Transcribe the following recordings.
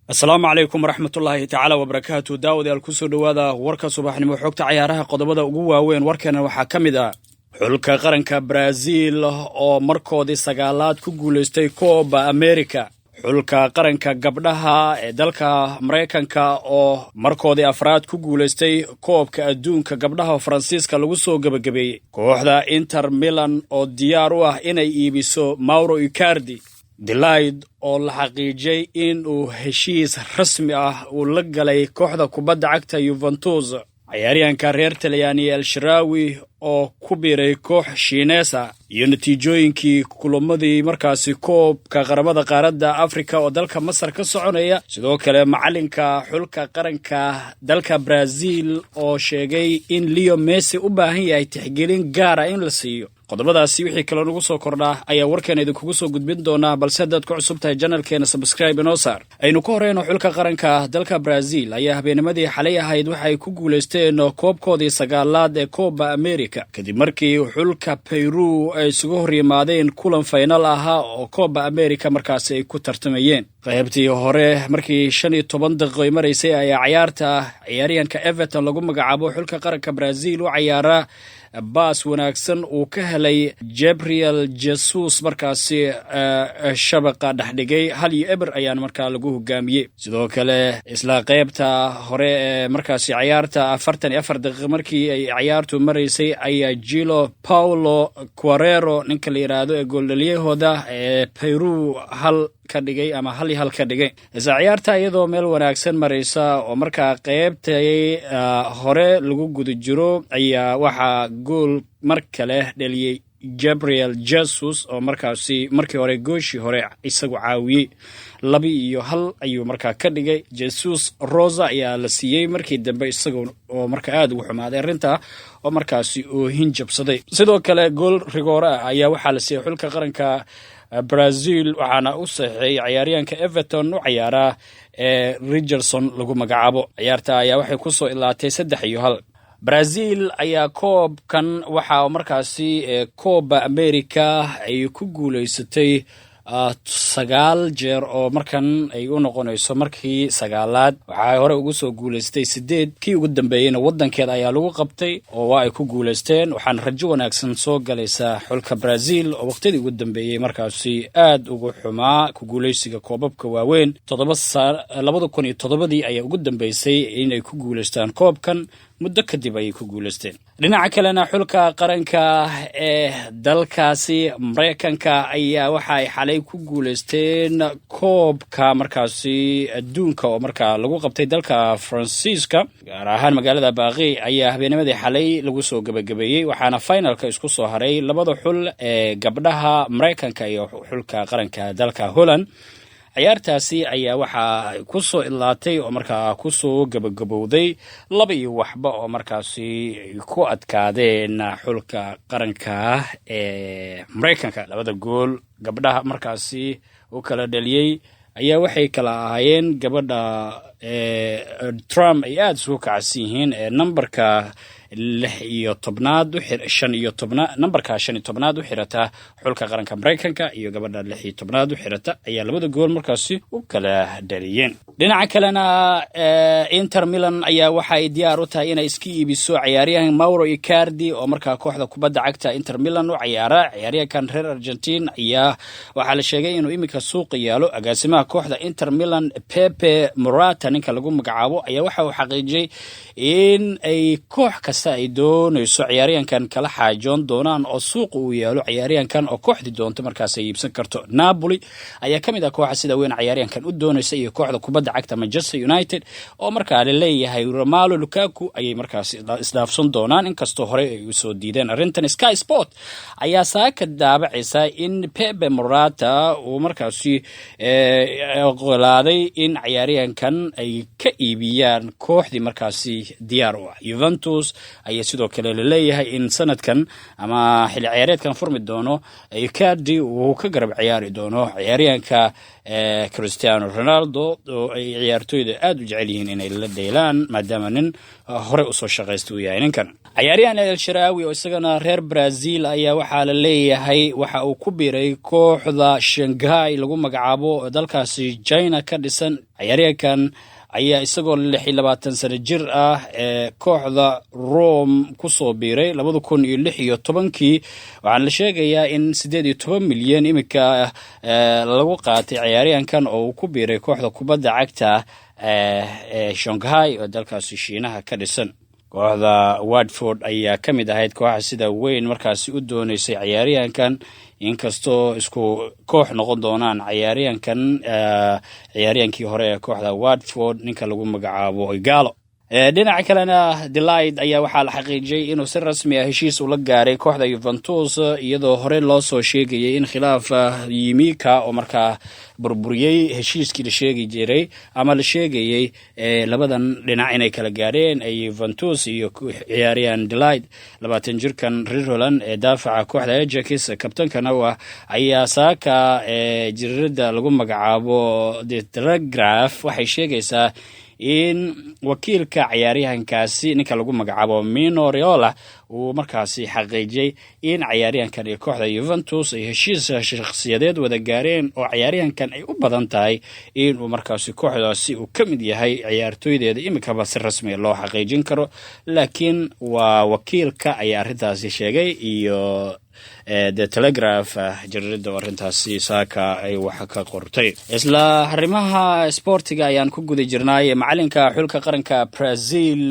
Asalaamu calaykum waraxmatullaahi tacaala wabarakaatu. Daawadayaal, kusoo dhowaada warka subaxnimo, xogta cayaaraha. Qodobada ugu waaweyn warkeena waxaa ka mid ah xulka qaranka Brazil oo markoodii sagaalaad ku guulaystay Copa America, xulka qaranka gabdhaha ee dalka Maraykanka oo markoodii afraad ku guulaystay koobka adduunka gabdhaha Faransiiska lagu soo gebagabeeyey, kooxda Inter Milan oo diyaar u ah inay iibiso Mauro Icardi, De Ligt oo la xaqiijiyey in uu heshiis rasmi ah uu la galay kooxda kubadda cagta Juventus, cayaaryahanka reer Talyaani El Shaarawy oo ku biiray koox Shiineesa, iyo natiijooyinkii kulamadii markaasi koobka qaramada qaaradda Afrika oo dalka Masar ka soconaya. Sidoo kale, macalinka xulka qaranka dalka Brazil oo sheegay in Leo Messi u baahan yahay tixgelin gaara in la siiyo. Qodobadaasi wixii kaloo nagu soo kordhaa ayaa warkeena idinkugu soo gudbin doonaa, balse haddaad ku cusub tahay channelkeena, subscribe inoo saar. Aynu ku horeyno, xulka qaranka dalka Brazil ayaa habeennimadii xalay ahayd waxay ku guulaysteen koobkoodii sagaalaad ee Copa America, kadib markii xulka Peru ay isugu hor yimaadeen kulan final ahaa oo Copa America markaasi ay ku tartamayeen. Qaybtii hore markii 15 daqiiqo ay maraysay ayaa cayaarta ciyaaryahanka Everton lagu magacaabo, xulka qaranka Brazil u cayaara, baas wanaagsan uu ka helay Gabriel Jesus markaasi shabaqa dhexdhigay. 1-0 ayaana markaa lagu hogaamiyey. Sidoo kale, isla qeybta hore ee markaasi cayaarta, 44 daqiiq markii ay cayaartu maraysay, ayaa Gilo Paulo Guerrero, ninka la yidhaahdo ee gooldhaliyahooda ee Peru, hal ka dhigay ama 1-1 ka dhigay. Isla ciyaarta iyadoo meel wanaagsan maraysa oo markaa qeybtay hore lagu guda jiro ayaa waxaa gool mar kale dhaliyey Gabriel Jesus, oo markaasi markii hore gooshii hore isagu caawiyey. 2-1 ayuu markaa ka dhigay. Jesus Rosa ayaa la siiyey markii dambe, isaga oo markaa aada ugu xumaaday arrintaa oo markaasi oohin jabsaday. Sidoo kale, gool rigoore ah ayaa waxaa la siiyey xulka qaranka Brazil, waxaana u saxeeyey ciyaaryahanka Everton u ciyaaraa ee Richarlison lagu magacaabo. Ciyaarta ayaa waxay kusoo ilaatay 3-1. Brazil ayaa koobkan waxaa markaasi Copa America ay ku guuleysatay sagaal jeer, oo markan ay u noqonayso markii sagaalaad. Waxaa hore ugu soo guuleystay sideed. Kii ugu dambeeyeyna waddankeeda ayaa lagu qabtay oo waa ay ku guuleysteen. Waxaana rajo wanaagsan soo galaysaa xulka Brazil oo waqtiyadii ugu dambeeyey markaasi aad ugu xumaa ku guuleysiga koobabka waaweyn. 2007-dii ayaa ugu dambeysay inay ku guuleystaan koobkan. Muddo kadib ayay ku guuleysteen. Dhinaca kalena, xulka qaranka ee dalkaasi Maraykanka ayaa waxa ay xalay ku guuleysteen koobka markaasi adduunka oo markaa lagu qabtay dalka Faransiiska, gaar ahaan magaalada Baaqi ayaa habeennimadii xalay lagu soo gebagabeeyey. Waxaana finalka isku soo haray labada xul ee gabdhaha Maraykanka iyo xulka qaranka dalka Holland. Ciyaartaasi ayaa waxaa ku soo idlaatay oo markaa kusoo gabagabowday 2-0, oo markaasi ku adkaadeen xulka qaranka ee Maraykanka. Labada gool gabdhaha markaasi u kala dhaliyey ayaa waxay kala ahaayeen gabadha Trump ay aada isugu kacsan yihiin ee nambarka 16aad, 15aad, nambarka 15aad u xirata xulka qaranka Maraykanka, iyo gabadha 16aad u xirata ayaa labada gool markaasi u kala dhaliyeen. Dhinaca kalena, Inter Milan ayaa waxaay diyaar u tahay inay iska iibiso ciyaaryahan Mauro Icardi oo markaa kooxda kubadda cagta Inter Milan u ciyaara. Ciyaaryahankan reer Argentine ayaa waxaa la sheegay inuu iminka suuqa yaalo. Agaasimaha kooxda Inter Milan, Beppe Marotta ninka lagu magacaabo, ayaa waxa uu xaqiijiyey in ay koox kasta ay doonayso ciyaaryahankan kala xaajoon doonaan, oo suuqa uu yaalo ciyaaryahankan oo kooxdii doonto markaas ay iibsan karto. Napoli ayaa ka mid ah kooxa sida weyn ciyaaryahankan u doonaysa, iyo kooxda kubadda cagta Manchester United, oo markaa la leeyahay Romelu Lukaku ayay markaas isdhaafsan doonaan, inkastoo horey ay usoo diideen arrintan. Sky Sport ayaa saaka daabacaysa in Beppe Marotta uu markaasi oggolaaday in ciyaaryahankan ay ka iibsadaan kooxda kubadda cagta Inter Milan. ka iibiyaan kooxdii markaasi diyaar u ah. Juventus ayaa sidoo kale laleeyahay in sanadkan ama xilli ciyaareedkan furmi doono Icardi uu ka garab ciyaari doono ciyaaryahanka Cristiano Ronaldo, oo ay ciyaartooyda aada u jecel yihiin inay la dheelaan, maadaama nin hore usoo shaqaysta uu yahay ninkan. Ciyaaryahan El Shaarawy oo isagana reer Brazil ayaa waxaa la leeyahay waxa uu ku biiray kooxda Shanghai lagu magacaabo oo dalkaasi China ka dhisan. Ciyaaryahankan ayaa isagoo 26 sano jir ah ee kooxda Rome kusoo biiray 2016-kii. Waxaana la sheegayaa in 18 milyan iminka lagu qaatay ciyaaryahankan oo uu ku biiray kooxda kubadda cagta ee Shanghai oo dalkaasi Shiinaha ka dhisan. Kooxda Watford ayaa ka mid ahayd kooxa sida weyn markaasi u dooneysay ciyaaryahankan, inkastoo isku koox noqon doonaan ciyaaryahankan ciyaaryahankii hore ee kooxda Watford, ninka lagu magacaabo Ighalo. Dhinaca kalena, De Ligt ayaa waxaa la xaqiijiyey inuu si rasmi ah heshiis ula gaaray kooxda Juventus, iyadoo hore loo soo sheegayay in khilaaf yimika oo markaa burburiyey heshiiskii la sheegi jiray ama la sheegayey labadan dhinac inay kala gaareen Juventus iyo ciyaaryahan De Ligt. 20 jirkan reer Holland ee daafaca kooxda Ajax kabtankana u ah ayaa saaka jariirada lagu magacaabo The Telegraph waxay sheegaysaa in wakiilka ciyaaryahankaasi, ninka lagu magacaabo Mino Raiola, uu markaasi xaqiijiyey in ciyaaryahankan iyo kooxda Juventus ay heshiis shakhsiyadeed wada gaareen, oo ciyaaryahankan ay u badan tahay inuu markaasi kooxdaasi uu ka mid yahay ciyaartooydeeda iminkaba si rasmiga loo xaqiijin karo. Laakiin waa wakiilka ayaa arrintaasi sheegay iyo The Telegraph, jariirada oo arrintaasi saaka ay wax ka qortay. Isla arrimaha sboortiga ayaan ku guda jirnaay. Macalinka xulka qaranka Brazil,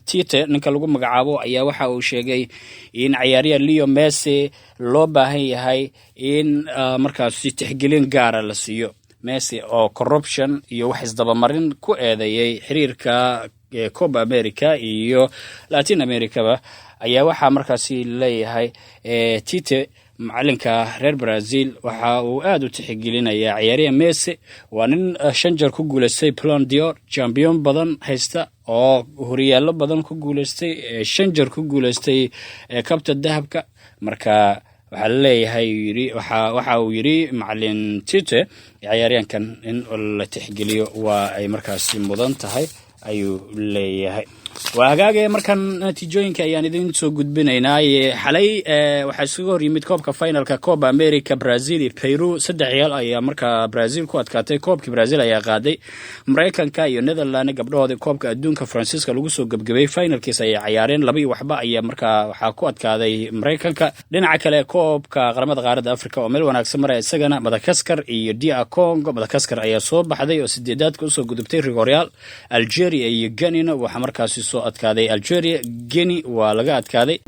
Tite ninka lagu magacaabo, ayaa waxa uu sheegay in ciyaaryahan Leo Messi loo baahan yahay in markaasi tixgelin gaara la siiyo. Messi oo corruption iyo wax isdabamarin ku eedeeyey xiriirka Copa America iyo Latin Americaba ayaa waxaa markaasi leeyahay Tite, macalinka reer Brazil, waxa uu aada u tixgelinayaa ciyaaryahan Messi. Waa nin shan jeer ku guuleystay Ballon d'Or, champion badan haysta oo horyaallo badan ku guuleystay, shan jeer ku guuleystay kabta dahabka. Marka waxaa laleeyahay yiri, waxa uu yidhi macalin Tite, ciyaaryahankan in la tixgeliyo waa ay markaasi mudan tahay, ayuu leeyahay. Waa hagaage. Markan natiijooyinka ayaan idin soo gudbinaynaa. Xalay waxaa isugu hor yimid koobka finalka Copa America Brazil iyo Peru. 3-0 ayaa markaa Brazil ku adkaatay. Koobkii Brazil ayaa qaaday. Maraykanka iyo Netherland, gabdhahoodii koobka adduunka Faransiiska lagu soo gebgebay finalkiis ayay cayaareen. 2-0 ayaa markaa waxaa ku adkaaday Maraykanka. Dhinaca kale, koobka qaramada qaaradda Africa oo meel wanaagsan maraya isagana, Madagaskar iyo DR Congo, Madagaskar ayaa soo baxday oo sideedaadka usoo gudubtay rigoryaal. Algeria iyo Guinea waxaa markaasi soo adkaaday Algeria. Guinea waa laga adkaaday.